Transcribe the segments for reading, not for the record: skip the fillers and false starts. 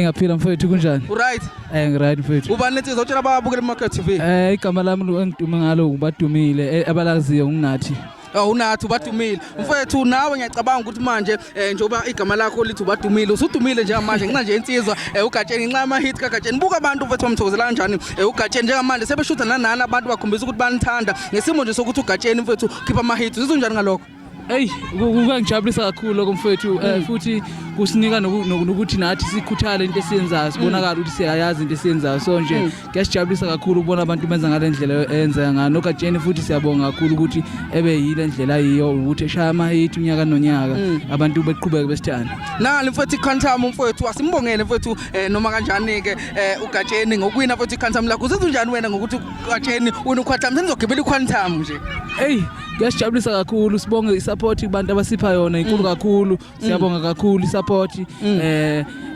Ngiyaphila mfowethu, kunjani? Uright? Ngiright mfowethu. Ubani lensizwa utshela ababukeli Market TV? Igama lami engidume ngalo uBadumile, abalaziyo nguNathi. Oh, uNathi uBadumile. Mfowethu, nawe ngiyacabanga ukuthi manje njengoba igama lakho lithi uBadumile, usudumile njengamanje ngenxa nje insizwa uGatsheni, ngenxa yama hit kaGatsheni. Buka abantu mfowethu bamthokozela kanjani uGatsheni njengamanje sebeshutha nanani, abantu bakhombisa ukuthi banithanda ngesimo nje sokuthi uGatsheni mfowethu khipha ama hit. Uzizwa njani ngalokho? Ey, kuyangijabulisa kakhulu lokho mfowethu, futhi kusinika nokuthi nathi sikhuthale into esiyenzayo, sibonakala ukuthi siyayazi into esiyenzayo. So nje kuyasijabulisa kakhulu ukubona abantu benza ngale ndlela eyenzeka ngayo. NoGatsheni futhi siyabonga kakhulu ukuthi ebe yile ndlela ayiyo, ukuthi eshaya ama-hit unyaka nonyaka, abantu beqhubeke besithanda. Nali mfowethu iQuantum mfowethu, asimbongele mfowethu noma kanjani ke uGatsheni ngokuwina mfowethu iQuantum lakho. Uzizwa njani wena ngokuthi uGatsheni wina uQuantum, senizogibela iQuantum nje? Ey, kuyasijabulisa kakhulu, sibonge isupport kubantu abasipha yona, inkulu kakhulu. Siyabonga kakhulu isupport,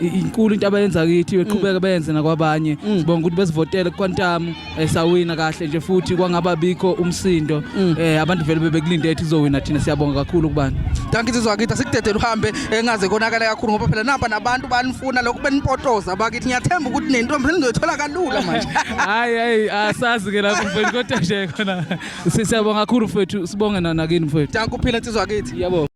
inkulu into abayenza kithi, beqhubeka benze nakwabanye. Sibonga ukuthi besivotele kuQuantum, sawina kahle nje futhi kwangaba bikho umsindo, abantu vele bebekulinde ethi izowina thina. Siyabonga kakhulu kubantu. Dankie insizwa kithi, asikudedele uhambe engaze konakala kakhulu ngoba phela namba nabantu banifuna lokhu benipotoza bakithi. Ngiyathemba ukuthi nentombi senizoyithola kalula manje. Hayi hayi, asazi ke lapho mfowethu, kodwa nje khona siyabonga kakhulu mfowethu, sibonge nakini mfowethu. Dankie, uphile insizwa kithi. Yabo.